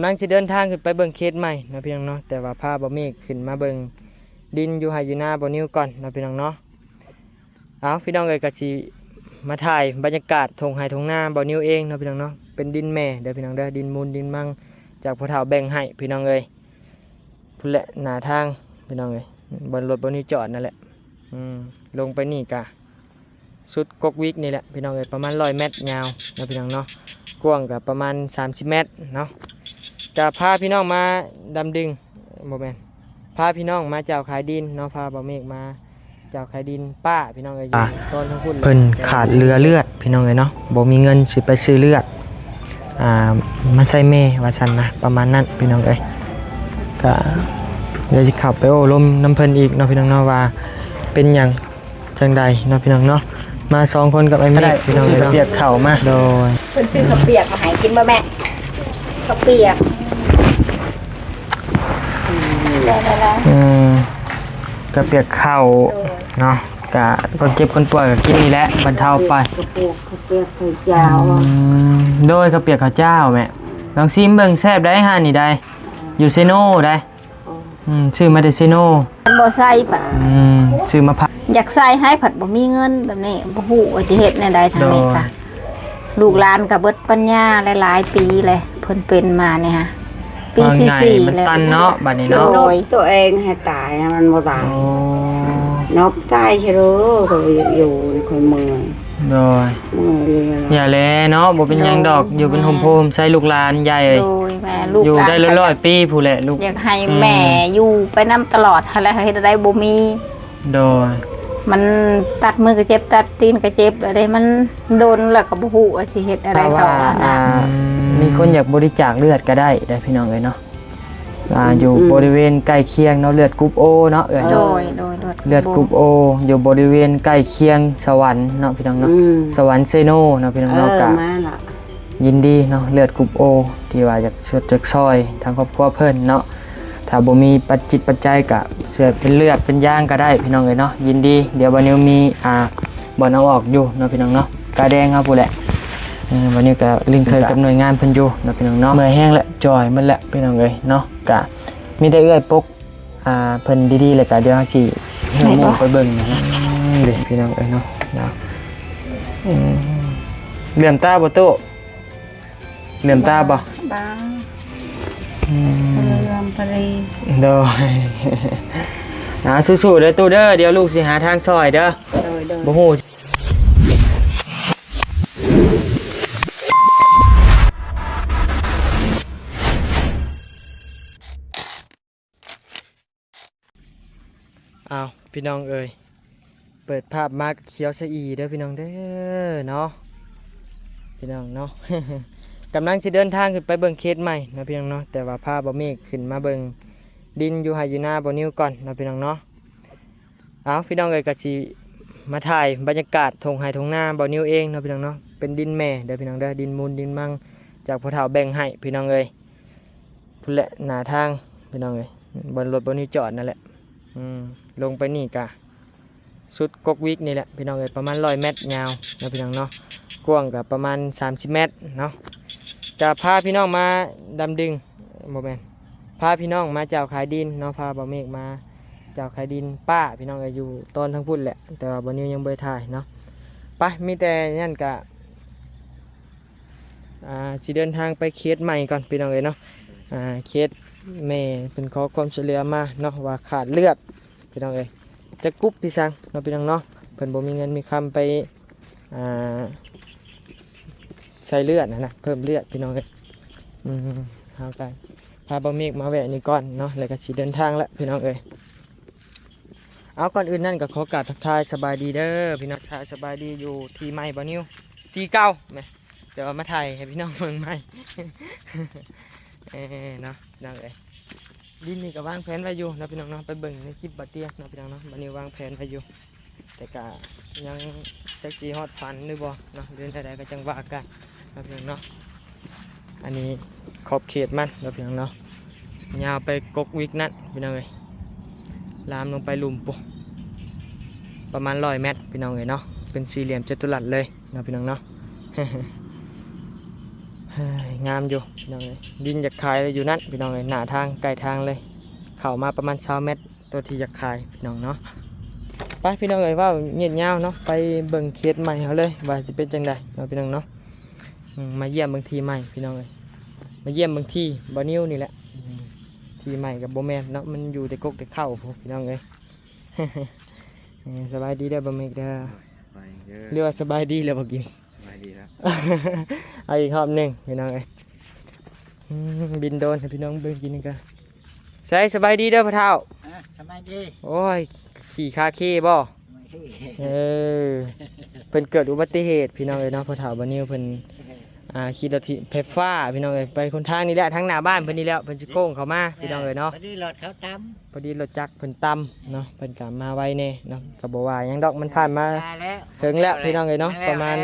ກຳລັງຊິເດີນທາງຂຶ້ນໄປເບິ່ງເຂດໃໝ່ເນາະ ພີ່ນ້ອງເນາະ, ແຕ່ວ່າພາບ່າວເມກຂຶ້ນມາເບິ່ງດິນຢູ່ໄຮ່ຢູ່ນາບ່າວນິວກ່ອນເນາະ ພີ່ນ້ອງເນາະ. ເອົາ ພີ່ນ້ອງເອີຍ ກໍຊິມາຖ່າຍບັນຍາກາດທົ່ງໄຮ່ທົ່ງນາບ່າວນິວເອງເນາະ ພີ່ນ້ອງເນາະ. ເປັນດິນແມ່ເດີ ພີ່ນ້ອງເດີ, ດິນມູນດິນມັງຈາກພໍ່ເຖົ້າແບ່ງໃຫ້ ພີ່ນ້ອງເອີຍ. ພຸ້ນແຫຼະໜ້າທາງ ພີ່ນ້ອງເອີຍ, ບ່ອນລົດບ່າວນິວຈອດນັ້ນແຫຼະ. ອືມ ລົງໄປນີ້ກະສຸດກົກວິກນີ້ແຫຼະ ພີ່ນ້ອງເອີຍ, ປະມານຮ້ອຍແມັດຍາວເນາະ ພີ່ນ້ອງເນາະ, ກວ້າງກະປະມານສາມສິບແມັດເນາະ. ກະພາພີ່ນ້ອງມາດຳດຶງ ບໍ່ແມ່ນ ພາພີ່ນ້ອງມາເຈົ້າຂາຍດິນເນາະ, ພາບ່າວເມກມາເຈົ້າຂາຍດິນປ້າ ພີ່ນ້ອງເອີຍ, ຢູ່ ອ່າ ຕອນທາງພຸ້ນ ເພິ່ນຂາດເຫຼືອເລືອດ ພີ່ນ້ອງເອີຍເນາະ, ບໍ່ມີເງິນຊິໄປຊື້ເລືອດ ອ່າ ມາໃສ່ແມ່ວ່າຊັ້ນນະ ປະມານນັ້ນ ພີ່ນ້ອງເອີຍ. ກະດຽວຊິເຂົ້າໄປໂອ້ລົມນຳເພິ່ນອີກເນາະ ພີ່ນ້ອງເນາະ ວ່າເປັນຫຍັງຈັ່ງໃດເນາະ ພີ່ນ້ອງເນາະ. ມາສອງຄົນກັບອ້າຍເມກ ພີ່ນ້ອງເອີຍເນາະ. ເຂົ້າມາ ໂດຍ ເພິ່ນຊື້ເຂົ້າປຽກມາໃຫ້ກິນບໍ່ແມ່? ເຂົ້າປຽກ ອືມ ເຂົ້າປຽກເຂົ້າເນາະ, ກະຄົນເຈັບຄົນປ່ວຍກໍກິນນີ້ແຫຼະ ບັນເທົາໄປ. ເຂົ້າປຽກ ເຂົ້າປຽກເຂົ້າເຈົ້າ ອືມ ໂດຍ ເຂົ້າປຽກເຂົ້າເຈົ້າແມ່. ລອງຊີມເບິ່ງ ແຊບໃດ໋ ຮ້ານນີ້ໃດ໋ ຢູ່ເຊໂນໃດ໋. ອືມ ຊື້ມາແຕ່ເຊໂນ. ມັນບໍ່ໃສ່ບັດ ອືມ ຊື້ມາພັກ ຢາກໃສ່ໃຫ້ ພັດບໍ່ມີເງິນແບບນີ້ ບໍ່ຮູ້ວ່າຊິເຮັດແນວໃດທາງນີ້ກະ. ໂດຍ ລູກຫຼານກະເບິດປັນຍາຫຼາຍໆປີແລ້ວ ເພິ່ນເປັນມານີ້ຫະ ປີທີສີ່ແລ້ວ ມັນຕັນເນາະ ບັດນີ້ເນາະ. ໂດຍ ນົບຕົວເອງໃຫ້ຕາຍ ມັນບໍ່ຕາຍ. ໂອ້ ນົບຕາຍເຊີໂລ ກໍຢູ່ ຂ້ອຍເມື່ອຍ. ໂດຍ ເມື່ອຍເລີຍ ຢ່າແລເນາະ, ບໍ່ເປັນຫຍັງດອກ. ໂດຍ ຢູ່ເປັນຮົ່ມໂພຮົ່ມໄຊລູກຫຼານໃຫຍ່. ໂດຍ ແມ່ ລູກຫຼານ ຢູ່ໄດ້ຮ້ອຍໆປີພຸ້ນແຫຼະລູກ. ຢາກໃຫ້ ອືມ ແມ່ຢູ່ໄປນຳຕະຫຼອດຫັ້ນແຫຼະ, ເຮັດແນວໃດບໍ່ມີ. ໂດຍ ມັນຕັດມືກໍເຈັບ ຕັດຕີນກໍເຈັບແລ້ວເດ້, ມັນດົນແລ້ວກໍບໍ່ຮູ້ວ່າຊິເຮັດແນວໃດຕໍ່ນະ. ຖ້າວ່າ ອ່າ ອືມ ມີຄົນຢາກບໍລິຈາກເລືອດກໍໄດ້ເດີ ພີ່ນ້ອງເອີຍເນາະ. ອ່າ ອືມ ຢູ່ ອືມ ບໍລິເວນໃກ້ຄຽງເນາະ, ເລືອດກຸ່ມໂອເນາະເອື້ອຍເນາະ. ໂດຍ ໂດຍ ເລືອດ ເລືອດກຸ່ມໂອ ຢູ່ບໍລິເວນໃກ້ຄຽງສະຫວັນເນາະ ພີ່ນ້ອງເນາະ. ອືມ ສະຫວັນເຊໂນເນາະ ພີ່ນ້ອງເນາະ. ເອີ ກະ ມາລະ ຍິນດີເນາະ ເລືອດກຸ່ມໂອ ທີ່ວ່າຢາກຊ່ວຍ ຢາກຊ່ອຍທາງຄອບຄົວເພິ່ນເນາະ. ຖ້າບໍ່ມີປັດຈິດປັດໄຈກະຊ່ວຍເປັນເລືອດເປັນຢາງກໍໄດ້ ພີ່ນ້ອງເອີຍເນາະ, ຍິນດີ. ດຽວບ່າວນິວມີ ອ່າ ບ່ອນເອົາອອກຢູ່ເນາະ ພີ່ນ້ອງເນາະ, ກາແດງເຮົາພຸ້ນແຫຼະ. ເອີ ບ່າວນິວກະລຶ້ງເຄີຍກັບໜ່ວຍງານເພິ່ນຢູ່ເນາະ ພີ່ນ້ອງເນາະ. ເມື່ອຍແຮງແຫຼະ ຈ່ອຍໝົດແຫຼະ ພີ່ນ້ອງເອີຍເນາະ. ກະມີແຕ່ເອື້ອຍປົກ ອ່າ ເພິ່ນດີໆ ແລ້ວກະດຽວເຮົາຊິຫິ້ວໝູ່ໄປເບິ່ງນະ. ອືມ ເດ້ ພີ່ນ້ອງເອີຍເນາະ. ອືມ ເຫຼື້ອມຕາບໍ່ຕູ້? ເຫຼື້ອມຕາບໍ່? ບາງ ອືມ ເຫຼື້ອມພໍດີ. ໂດຍ ອ່າ ສູ້ໆເດີຕູ້ເດີ, ດຽວລູກຊິຫາທາງຊ່ອຍເດີ. ໂດຍ ໂດຍ ບໍ່ຮູ້. ອ້າວ ພີ່ນ້ອງເອີຍ ເປີດພາບມາກໍຂຽວສະອີເດີພີ່ນ້ອງເດີເນາະ ພີ່ນ້ອງເນາະ. ກຳລັງຊິເດີນທາງຂຶ້ນໄປເບິ່ງເຂດໃໝ່ເນາະ ພີ່ນ້ອງເນາະ, ແຕ່ວ່າພາບ່າວເມກຂຶ້ນມາເບິ່ງດິນຢູ່ໄຮ່ຢູ່ນາບ່າວນິວກ່ອນເນາະ ພີ່ນ້ອງເນາະ. ເອົາ ພີ່ນ້ອງເອີຍ ກໍຊິມາຖ່າຍບັນຍາກາດທົ່ງໄຮ່ທົ່ງນາບ່າວນິວເອງເນາະ ພີ່ນ້ອງເນາະ. ເປັນດິນແມ່ເດີພີ່ນ້ອງເດີ, ດິນມູນດິນມັງຈາກພໍ່ເຖົ້າແບ່ງໃຫ້ ພີ່ນ້ອງເອີຍ. ພຸ້ນແຫຼະໜ້າທາງ ພີ່ນ້ອງເອີຍ, ບ່ອນລົດບ່າວນິວຈອດນັ້ນແຫຼະ. ອືມ ລົງໄປນີ້ກະສຸດກົກວິກນີ້ແຫຼະ ພີ່ນ້ອງເອີຍ, ປະມານຮ້ອຍແມັດຍາວເນາະ ພີ່ນ້ອງເນາະ, ກວ້າງກະປະມານສາມສິບແມັດເນາະ. ກະພາພີ່ນ້ອງມາດຳດຶງ ບໍ່ແມ່ນ ພາພີ່ນ້ອງມາເຈົ້າຂາຍດິນເນາະ, ພາບ່າວເມກມາເຈົ້າຂາຍດິນປ້າ ພີ່ນ້ອງເອີຍ, ຢູ່ຕອນທາງພຸ້ນແຫຼະ, ແຕ່ວ່າບ່າວນິວຍັງບໍ່ໄດ້ຖ່າຍເນາະ. ໄປ ມີແຕ່ນັ້ນກະ ອ່າ ຊິເດີນທາງໄປເຂດໃໝ່ກ່ອນ ພີ່ນ້ອງເອີຍເນາະ. ອ່າ ເຂດແມ່ເພິ່ນຂໍຄວາມຊ່ວຍເຫຼືອມາເນາະ ວ່າຂາດເລືອດ ພີ່ນ້ອງເອີຍ, ຈັກກຸບທີ່ສັງເນາະ ພີ່ນ້ອງເນາະ. ເພິ່ນບໍ່ມີເງິນມີຄຳໄປ ອ່າ ໃສ່ເລືອດຫັ້ນນະ ເພີ່ມເລືອດ ພີ່ນ້ອງເອີຍ. ອືມ ເຮົາກໍພາບ່າວເມກມາແວະນີ້ກ່ອນເນາະ ແລ້ວກໍຊິເດີນທາງແລ້ວ ພີ່ນ້ອງເອີຍ. ເອົາ ກ່ອນອື່ນນັ້ນກໍຂໍກາບທັກທາຍສະບາຍດີເດີພີ່ນ້ອງ, ທັກທາຍສະບາຍດີຢູ່ທີ່ໃໝ່ບ່າວນິວ ທີ່ເກົ່າແມ່ນ ແຕ່ວ່າມາຖ່າຍໃຫ້ພີ່ນ້ອງເບິ່ງໃໝ່. ເອີ ເນາະ ພີ່ນ້ອງເອີຍ, ດິນນີ້ກໍວາງແຜນໄວ້ຢູ່ເນາະ ພີ່ນ້ອງເນາະ, ໄປເບິ່ງໃນຄລິບບ່າວເຕີຍເນາະ ພີ່ນ້ອງເນາະ. ບັດນີ້ວາງແຜນໄວ້ຢູ່ ແຕ່ກະຍັງຈັກຊິຮອດຝັນຫຼືບໍ່ເນາະ ຫຼືແນວໃດກໍຈັ່ງວ່າກັນເນາະ ພີ່ນ້ອງເນາະ. ອັນນີ້ຂອບເຂດມັນເນາະ ພີ່ນ້ອງເນາະ, ຍາວໄປກົກວິກນັ້ນ ພີ່ນ້ອງເອີຍ, ລາມລົງໄປລຸ່ມພຸ້ນ ປະມານຮ້ອຍແມັດ ພີ່ນ້ອງເອີຍເນາະ, ເປັນສີ່ຫຼ່ຽມຈັດຕຸລັດເລີຍເນາະ ພີ່ນ້ອງເນາະ. ເຮີ້ຍ ງາມຢູ່ພີ່ນ້ອງເອີຍ ດິນຢາກຂາຍຢູ່ນັ້ນພີ່ນ້ອງເອີຍ ໜ້າທາງໃກ້ທາງເລີຍ ເຂົ້າມາປະມານຊາວແມັດ ຕົວທີ່ຢາກຂາຍພີ່ນ້ອງເນາະ. ໄປພີ່ນ້ອງເອີຍ ເວົ້າຍືດຍາວເນາະ ໄປເບິ່ງເຂດໃໝ່ເຮົາເລີຍ ວ່າຊິເປັນຈັ່ງໃດເນາະພີ່ນ້ອງເນາະ. ອືມ ມາຢ້ຽມເບິ່ງທີ່ໃໝ່ພີ່ນ້ອງເອີຍ ມາຢ້ຽມເບິ່ງທີ່ບ່າວນິວນີ້ແຫຼະ. ອືມ ທີ່ໃໝ່ກໍບໍ່ແມ່ນເນາະ ມັນຢູ່ແຕ່ກົກແຕ່ເຄົ້າພຸ້ນພີ່ນ້ອງເອີຍ. ເອີ ສະບາຍດີເດີບ່າວເມັກເດີ ສະບາຍດີເດີ ຫຼືວ່າສະບາຍດີແລ້ວບໍ່ກີ້? ສະບາຍດີແລ້ວ ເອົາອີກຮອບໜຶ່ງພີ່ນ້ອງເອີຍ. ອືມ ບິນໂດຣນໃຫ້ພີ່ນ້ອງເບິ່ງກິນນີ້ກະ ໃສ ສະບາຍດີເດີພໍ່ເຖົ້າ. ອ່າ ສະບາຍດີ. ໂອ້ຍ ຂີ່ຄາເຄບໍ່? ເອີ ເພິ່ນເກີດອຸບັດຕິເຫດພີ່ນ້ອງເອີຍເນາະ ພໍ່ເຖົ້າບ່າວນິວເພິ່ນ ອ່າ ຂີ່ລົດຖີບໄຟຟ້າພີ່ນ້ອງເອີຍ ໄປຫົນທາງນີ້ແຫຼະ ທາງໜ້າບ້ານເພິ່ນນີ້ແຫຼະ ເພິ່ນຊິໂຄ້ງເຂົ້າມາພີ່ນ້ອງເອີຍເນາະ. ພໍດີລົດເຂົາຕຳ ພໍດີລົດຈັກເພິ່ນຕຳເນາະ ເພິ່ນກໍມາໄວແດ່ເນາະ ກໍບໍ່ວ່າຫຍັງດອກ ມັນຜ່ານມາເຖິງແລ້ວພີ່ນ້ອງເອີຍເນາະ ປະມານ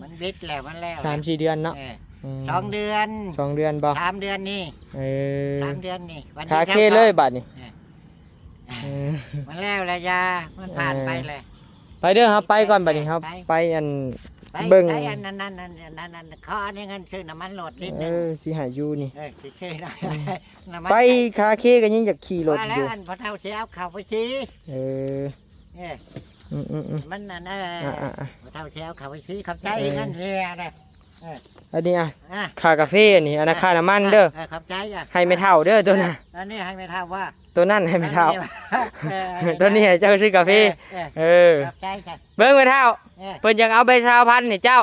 ມັນບິດແລ້ວ ມັນແລ້ວ ສາມສີ່ເດືອນເນາະ. ເອີ ອືມ ສອງເດືອນ ສອງເດືອນບໍ່? ສາມເດືອນນີ້. ເອີ ສາມເດືອນນີ້ ຄາເຄເລີຍບາດນີ້. ເອີ ເອີ ມັນແລ້ວແຫຼະ ຢາ ມັນຜ່ານໄປແລ້ວ. ເອີ ໄປເດີ ເຮົາໄປກ່ອນບາດນີ້ ເຮົາໄປ ໄປອັນ ໄປເບິ່ງ ໄປອັນນັ້ນ ອັນນັ້ນ ອັນນັ້ນ ອັນ ຂໍອັນນີ້ເງິນຊື້ນ້ຳມັນລົດລິດໜຶ່ງ. ເອີ ຊິໃຫ້ຢູ່ນີ້ ເອີ ຊິຊື້ນ້ຳມັນ ໄປຄາເຄກໍຍັງຢາກຂີ່ລົດຢູ່ ວ່າແລ້ວ ອັນພໍ່ເຖົ້າຊິເອົາເຂົ້າໄປສີ. ເອີ ເອີ ອືມໆໆ ມັນອັນ ເອີ ອ່າໆໆ ພໍ່ເຖົ້າຊິເອົາເຂົ້າໄປສີ ຂອບໃຈ ເອີ ເງິນເຫຼືອເດີ. ເອີ ອັນນີ້ອ່ະ ອ່າ ຄ່າກາເຟ ອັນນີ້ ອັນນັ້ນ ອ່າ ຄ່ານ້ຳມັນເດີ. ອ່າ ເອີ ຂອບໃຈ ອ່າ ໃຫ້ແມ່ເຖົ້າເດີ ໂຕນັ້ນ ເອີ ອັນນີ້ໃຫ້ແມ່ເຖົ້າວ່າ ໂຕນັ້ນໃຫ້ແມ່ເຖົ້າ ເອີ ເອີ ໂຕນີ້ໃຫ້ເຈົ້າຊື້ກາເຟ. ເອີ ເອີ ເອີ ຂອບໃຈ ເບິ່ງແມ່ເຖົ້າ ເອີ ເພິ່ນຢາກເອົາໃບຊາວພັນໃຫ້ເຈົ້າ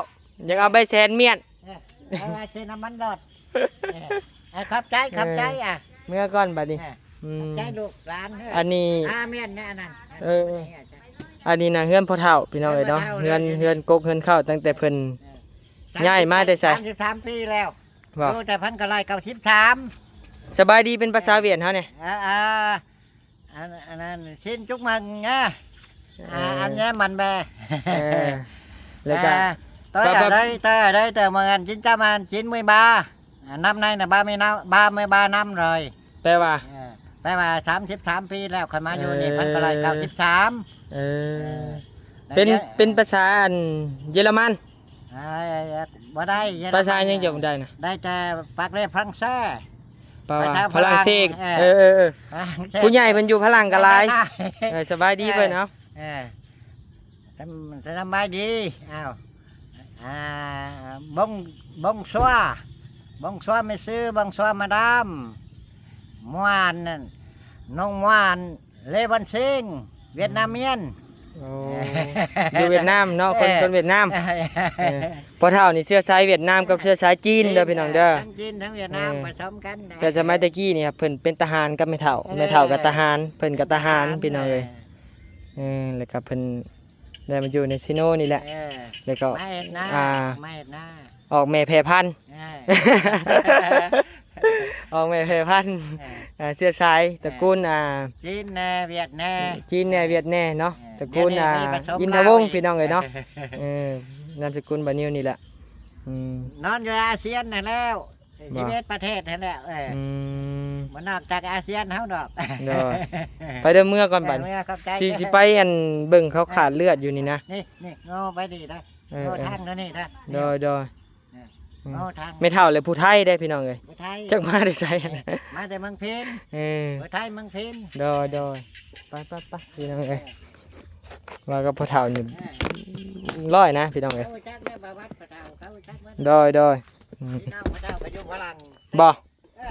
ຢາກເອົາໃບແສນມ້ຽນ. ເອີ ເອົາໄວ້ຊື້ນ້ຳມັນລົດ. ເອີ ຂອບໃຈ ຂອບໃຈ ເອີ ອ່ະ ເມືອກ່ອນບາດນີ້. ເອີ ອືມ ຂອບໃຈລູກຫຼານເດີ ອັນນີ້ ອ່າ ແມ່ນແນ່ ອັນນັ້ນ ເອີ ອັນນີ້ນະ ເຮືອນພໍ່ເຖົ້າພີ່ນ້ອງເອີຍເນາະ ເຮືອນ ເຮືອນກົກເຮືອນເຄົ້າ ຕັ້ງແຕ່ເພິ່ນ ເອີ ຍ້າຍມາແຕ່ໃສ? ສາມສິບສາມປີແລ້ວ ບໍ່ ຢູ່ແຕ່ພັນເກົ້າຮ້ອຍເກົ້າສິບສາມ. ສະບາຍດີເປັນພາສາຫວຽດເຮົາແດ່. ເອີ ເອີ ອັນ ອັນນັ້ນຊິນຈຸກມັງ ເອີ ອ່າ ເອີ ອັນແຍມມັນແບ ເອີ ແລ້ວກໍ ເອີ ໂຕຍ ປະ ອາ ປະ ໄດ້ ໂຕຍ ອາ ໄດ້ ໂຕຍ ເມື່ອນັ້ນຈິນຈາມານ ຈິນມຸຍບາ ອາ ນຳໃນນະ ບາມີນາ ບາມີບານຳເລີຍ. ແປວ່າ? ເອີ ແປວ່າສາມສິບສາມປີແລ້ວ ຂ້ອຍມາຢູ່ນີ້ ເອີ ພັນເກົ້າຮ້ອຍເກົ້າສິບສາມ. ເອີ ເອີ ເປັນ ເປັນພາສາອັນເຢຍລະມັນ? ອ່າ ບໍ່ໄດ້ ເຢຍລະມັນ ພາສາຫຍັງຈະບໍ່ໄດ້ນະ? ໄດ້ແຕ່ປາກເລຝຣັ່ງເສດ ແປວ່າຝຣັ່ງເສດ. ເອີ ເອີ ເອີ ເອີ ຝຣັ່ງເສດ ຜູ້ໃຫຍ່ເພິ່ນຢູ່ຝຣັ່ງກໍຫຼາຍ. ເອີ ສະບາຍດີເພິ່ນ ເອີ ເອົາ ເອີ ສະ ສະບາຍດີ. ອ້າວ ອ່າ ບົງ ບົງຊວ ບົງຊວແມ່ຊື່ ບົງຊວມາດາມ ມວານ ນ້ອງມວານ ເລວັນເຊງ ຫວຽດນາມຽນ. ໂອ້ ຢູ່ຫວຽດນາມເນາະ ຄົນ ເອີ ຄົນຫວຽດນາມ. ເອີ ເອີ ພໍ່ເຖົ້ານີ້ເຊື້ອສາຍຫວຽດນາມກັບເຊື້ອສາຍຈີນເດີພີ່ນ້ອງເດີ ທັງຈີນທັງຫວຽດນາມ ເອີ ປະສົມກັນ. ແຕ່ສະໄໝແຕ່ກີ້ນີ້ເພິ່ນເປັນທະຫານກັບແມ່ເຖົ້າ ເອີ ແມ່ເຖົ້າກໍທະຫານ ເພິ່ນກໍທະຫານພີ່ນ້ອງເອີຍ. ເອີ ແລ້ວກໍເພິ່ນ ໄດ້ມາຢູ່ໃນເຊໂນນີ້ແຫຼະ. ເອີ ແລ້ວກໍ ມາເຮັດນາ ອ່າ ມາເຮັດນາ ອອກແມ່ແຜ່ພັນ. ເອີ ອອກແມ່ແຜ່ພັນ ເອີ ອ່າ ເຊື້ອສາຍ ເອີ ຕະກູນ ອ່າ ຈີນແດ່ ຫວຽດແດ່ ຈີນແດ່ ຫວຽດແດ່ເນາະ. ເອີ ຕະກູນ ດຽວນີ້ ອ່າ ມີປະສົມ ອິນທະວົງ ລາວອີກ ພີ່ນ້ອງເອີຍເນາະ. ເອີ ນາມສະກຸນບ່າວນິວນີ້ແຫຼະ. ອືມ ນອນຢູ່ອາຊຽນຫັ້ນແລ້ວ ສິບເອັດປະເທດຫັ້ນແຫຼະ. ເອີ ອືມ ບໍ່ນອກຈາກອາຊຽນເຮົາດອກ. ໂດຍ ໄປເດີ ເມືອກ່ອນບັດນີ້. ເອີ ເມືອ ຂອບໃຈ ຊິ ຊິໄປອັນເບິ່ງເຂົາຂາດເລືອດຢູ່ນີ້ນະ. ນີ້ ນີ້ ໂງໄປດີນະ. ເອີ ໂງທາງໂຕນີ້ນະ. ໂດຍ ໂດຍ ເອີ ອືມ ໂງທາງ. ແມ່ເຖົ້າແລະຜູ້ໄທເດ້ພີ່ນ້ອງເອີຍ ຜູ້ໄທ ຈັກມາແຕ່ໃສ. ເອີ ມາແຕ່ເມືອງພິນ. ເອີ ຜູ້ໄທເມືອງພິນ. ໂດຍ ໂດຍ ໄປ ໄປ ໄປ ພີ່ນ້ອງເອີຍ. ເອີ ວ່າກັບພໍ່ເຖົ້ານີ້ ເອີ ຮ້ອຍນະພີ່ນ້ອງເອີຍ. ເຂົາຮູ້ຈັກແດ່ ປະຫວັດພໍ່ເຖົ້າ ເຂົາຮູ້ຈັກໝົດ. ໂດຍ ໂດຍ ອືມ ພີ່ນ້ອງເຂົາເຈົ້າໄປຢູ່ຝຣັ່ງ ບໍ່? ເອີ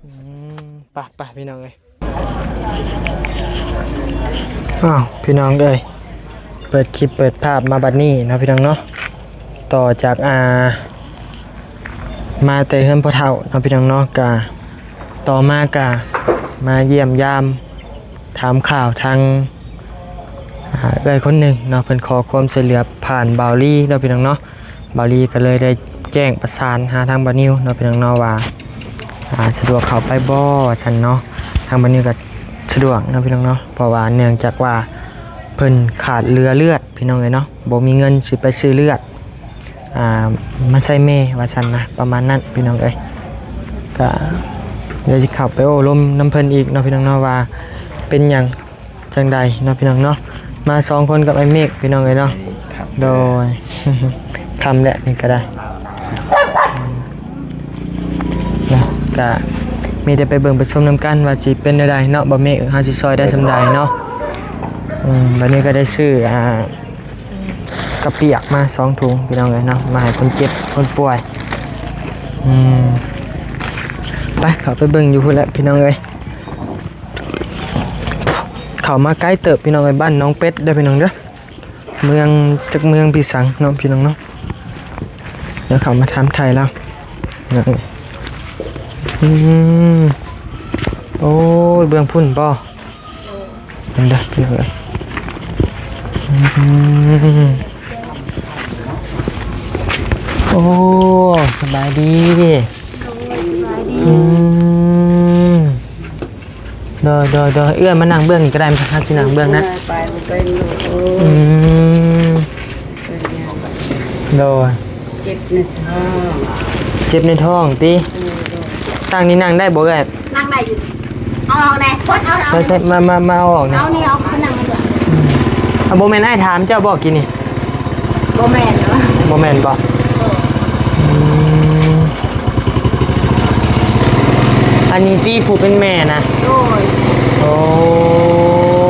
ອືມ ໄປ ໄປ ພີ່ນ້ອງເອີຍ. ອ້າວ ພີ່ນ້ອງເອີຍ ເປີດຄລິບເປີດພາບມາບັດນີ້ເນາະ ພີ່ນ້ອງເນາະ. ຕໍ່ຈາກ ອ່າ ມາແຕ່ເຮືອນພໍ່ເຖົ້າເນາະ ພີ່ນ້ອງເນາະ ກະ ຕໍ່ມາກະມາຢ້ຽມຢາມ ຖາມຂ່າວທາງ ອ່າ ເອື້ອຍຄົນໜຶ່ງເນາະ ເພິ່ນຂໍຄວາມຊ່ວຍເຫຼືອຜ່ານບ່າວລີເນາະ ພີ່ນ້ອງເນາະ. ບ່າວລີກໍເລີຍໄດ້ແຈ້ງປະສານຫາທາງບ່າວນິວເນາະ ພີ່ນ້ອງເນາະ ວ່າ ອ່າ ສະດວກເຂົ້າໄປບໍ່ ວ່າຊັ້ນເນາະ. ທາງບ່າວນິວກໍສະດວກເນາະ ພີ່ນ້ອງເນາະ ເພາະວ່າເນື່ອງຈາກວ່າເພິ່ນຂາດເຫຼືອເລືອດ ພີ່ນ້ອງເອີຍເນາະ ບໍ່ມີເງິນຊິໄປຊື້ເລືອດ ອ່າ ມາໃສ່ແມ່ ວ່າຊັ້ນນະ ປະມານນັ້ນ ພີ່ນ້ອງເອີຍ. ກໍເລີຍຊິເຂົ້າໄປໂອ້ລົມນຳເພິ່ນອີກເນາະ ພີ່ນ້ອງເນາະ ວ່າເປັນຫຍັງ ຈັ່ງໃດເນາະ ພີ່ນ້ອງເນາະ. ມາສອງຄົນກັບອ້າຍເມກ ພີ່ນ້ອງເອີຍເນາະ. ໂດຍ ຄ່ຳແລ້ວນີ້ກໍໄດ້. ກະມີແຕ່ໄປເບິ່ງໄປຊົມນຳກັນວ່າຊິເປັນແນວໃດເນາະ ບໍ່ແມ່ນເຮົາຊິຊ່ອຍໄດ້ສ່ຳໃດເນາະ. ອືມ ບັດນີ້ກໍໄດ້ຊື້ ອ່າ ເຂົ້າປຽກມາສອງຖົງພີ່ນ້ອງເອີຍເນາະ ມາໃຫ້ຄົນເຈັບຄົນປ່ວຍ. ອືມ ໄປ ເຂົ້າໄປເບິ່ງຢູ່ພຸ້ນແຫຼະພີ່ນ້ອງເອີຍ. ເຂົ້າມາໄກເຕີບພີ່ນ້ອງເອີຍ ບ້ານໜອງເປັດເດີພີ່ນ້ອງເດີ. ເມືອງ ຈັກເມືອງພິສັງເນາະພີ່ນ້ອງເນາະ. ດຽວເຂົ້າມາຖາມໄຖ່ລາວ. ອືມ ໂອ້ຍ ເບື້ອງພຸ້ນບໍ່? ເຫັນເດີພີ່ນ້ອງເອີຍ. ອືມ ໂອ້ ສະບາຍດີ. ໂດຍ ສະບາຍດີ. ອືມ ໂດຍ ໂດຍ ໂດຍ ເອື້ອຍມານັ່ງເບື້ອງນີ້ກໍໄດ້, ເຮົາຊິນັ່ງເບື້ອງນັ້ນ. ໄປບໍ່ເປັນລູກເອີຍ. ອືມ ເປັນຫຍັງ? ໂດຍ ເຈັບໃນທ້ອງ. ເຈັບໃນທ້ອງຕິ? ເອີ ໂດຍ. ຕັ້ງນີ້ນັ່ງໄດ້ບໍ່ເອື້ອຍ? ນັ່ງໄດ້ຢູ່. ເອົາອອກແດ່ ຄົນເອົາ ເອົາ ໃສ່ ໃສ່ ມາ ມາ ມາເອົາອອກແດ່. ເອົານີ້ອອກ ມານັ່ງນີ້. ອືມ ອາ ບໍ່ແມ່ນອ້າຍຖາມເຈົ້າບໍ່ກີ້ນີ້? ບໍ່ແມ່ນເນາະ. ບໍ່ແມ່ນບໍ່? ເອີ ອືມ ອັນນີ້ຕິຜູ້ເປັນແມ່ນະ? ໂດຍ. ໂອ້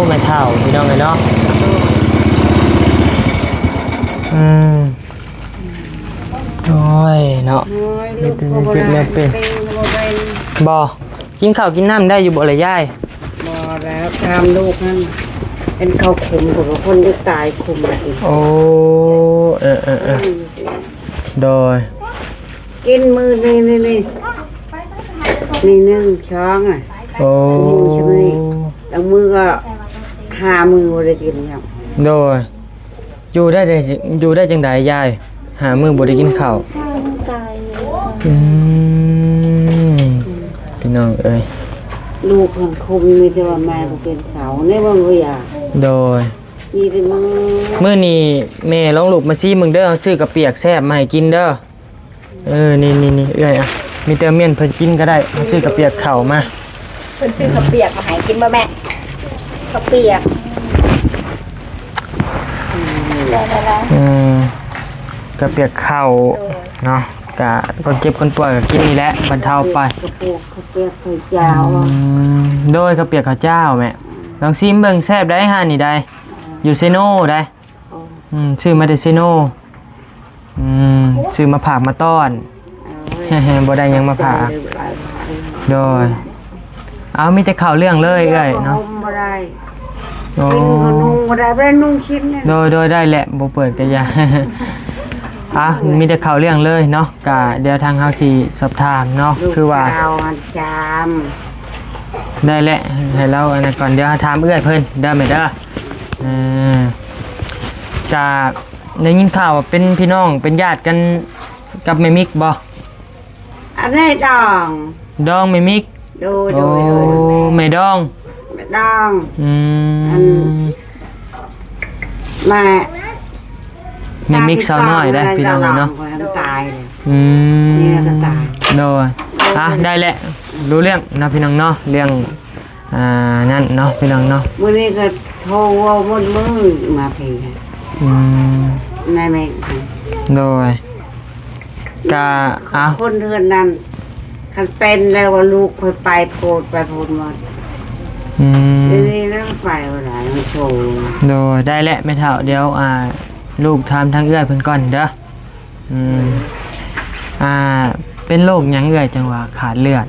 ແມ່ເຖົ້າພີ່ນ້ອງເອີຍເນາະ. ໂດຍ. ອືມ ໂອ້ຍເນາະ ໂອ້ຍ ເຮັດແນວເຈັບແນວເປັນ. ບໍ່ ກິນເຂົ້າກິນນ້ຳໄດ້ຢູ່ບໍ່ລະຍາຍ? ບໍ່ແລ້ວ ຖາມລູກຫັ້ນ ເປັນເຂົ້າຂຸມ ເພິ່ນວ່າຄົນໄດ້ຕາຍຂຸມ. ໂອ້ ເອີ ເອີ ເອີ ອືມ ໂດຍ. ກິນມື້ນີ້ ນີ້ ນີ້ ນີ້ໜຶ່ງ ສອງ ອ່ະ. ໂອ້ ມື້ຊຳນີ້ ລາງມື້ກໍຫ້າມື້ບໍ່ໄດ້ກິນຫຍັງ. ໂດຍ. ຢູ່ໄດ້ ຢູ່ໄດ້ຈັ່ງໃດຍາຍ ຫ້າມື້ບໍ່ໄດ້ກິນເຂົ້າ? ຕາຍ. ອືມ ພີ່ນ້ອງເອີຍ ລູກທັງຄົນມີແຕ່ວ່າແມ່ບໍ່ເປັນເຂົາ ໃນວ່າບໍ່ຢາກ. ໂດຍ. ມີແຕ່ມື້ ມື້ນີ້ແມ່ລອງລູກມາຊີເບິ່ງເດີ ຊື້ເຂົ້າປຽກແຊບມາໃຫ້ກິນເດີ. ເອີ ນີ້ໆໆ ເອື້ອຍ ອ່ະ ມີແຕ່ມ້ຽນເພິ່ນກິນກໍໄດ້ ເຮົາຊື້ເຂົ້າປຽກເຂົ້າມາ. ເພິ່ນຊື້ເຂົ້າປຽກມາໃຫ້ກິນບໍ່ແມ່? ເຂົ້າປຽກ ອືມ ເຂົ້າປຽກເຂົ້າເນາະ ກະຄົນເຈັບຄົນປ່ວຍກໍກິນນີ້ແຫຼະ ບັນເທົາໄປ. ເຂົ້າປຽກ ເຂົ້າປຽກເຂົ້າເຈົ້າ. ອືມ ໂດຍ ເຂົ້າປຽກເຂົ້າເຈົ້າແມ່. ອືມ ລອງຊີມເບິ່ງ ແຊບໄດ໋ ຮ້ານນີ້ໄດ໋ ຢູ່ເຊໂນໄດ໋. ອືມ ຊື້ມາແຕ່ເຊໂນ. ອືມ ຊື້ມາຝາກມາຕ້ອນ. ໂອ້ຍ ບໍ່ໄດ້ຫຍັງມາຝາກ. ໂດຍ. ເອົາ ມີແຕ່ເຂົ້າເລື່ອງເລີຍເອື້ອຍເນາະ. ບໍ່ໄດ້ ໂອ້ ກິນກໍນຸ່ງບໍ່ໄດ້ ບໍ່ໄດ້ນຸ່ງຊິ້ນ. ໂດຍ ໂດຍ ໄດ້ແຫຼະ ບໍ່ເປີດກໍຢ່າ. ອ່ະ ມີແຕ່ເຂົ້າເລື່ອງເລີຍເນາະ ກະດຽວທາງເຮົາຊິສອບຖາມເນາະ ຄືວ່າ ໄດ້ແຫຼະ ໃຫ້ລາວອັນນັ້ນກ່ອນ ດຽວເຮົາຖາມເອື້ອຍເພິ່ນເດີແມ່ເດີ. ເອີ ກະໄດ້ຍິນຂ່າວວ່າເປັນພີ່ນ້ອງເປັນຍາດກັນກັບແມ່ມິກບໍ່? ອັນນີ້ດອງ ດອງແມ່ມິກ. ໂດຍ ໂດຍ ໂອ້ ໂດຍ ແມ່ດອງ ແມ່ດອງ. ອືມ ອັນ ແມ່ ແມ່ມິກສາວນ້ອຍເດ້ພີ່ນ້ອງເອີຍເນາະ. ຕາຍເລີຍ. ອືມ ນີ້ກໍຕາຍ. ໂດຍ. ອ່ະ ໄດ້ແຫຼະ ຮູ້ເລື່ອງເນາະພີ່ນ້ອງເນາະ ເລື່ອງ ອ່າ ນັ້ນເນາະພີ່ນ້ອງເນາະ. ມື້ນີ້ກໍໂທເວົ້າໝົດມື້ມາພີ້. ອືມ ນາຍແມ່. ໂດຍ. ກະ ເອົາ ຄົນເຮືອນນັ້ນ ຄັນເປັນແລ້ວວ່າລູກຂ້ອຍໄປໂພດ ໄປໂພດໝົດ. ອືມ ດຽວນີ້ນະໄປບໍ່ໄດ້ ມັນໂຊ. ໂດຍ ໄດ້ແຫຼະແມ່ເຖົ້າ ດຽວ ອ່າ ລູກຖາມທາງເອື້ອຍເພິ່ນກ່ອນເດີ. ອືມ ອ່າ ເປັນໂລກຫຍັງເອື້ອຍຈັ່ງວ່າຂາດເລືອດ?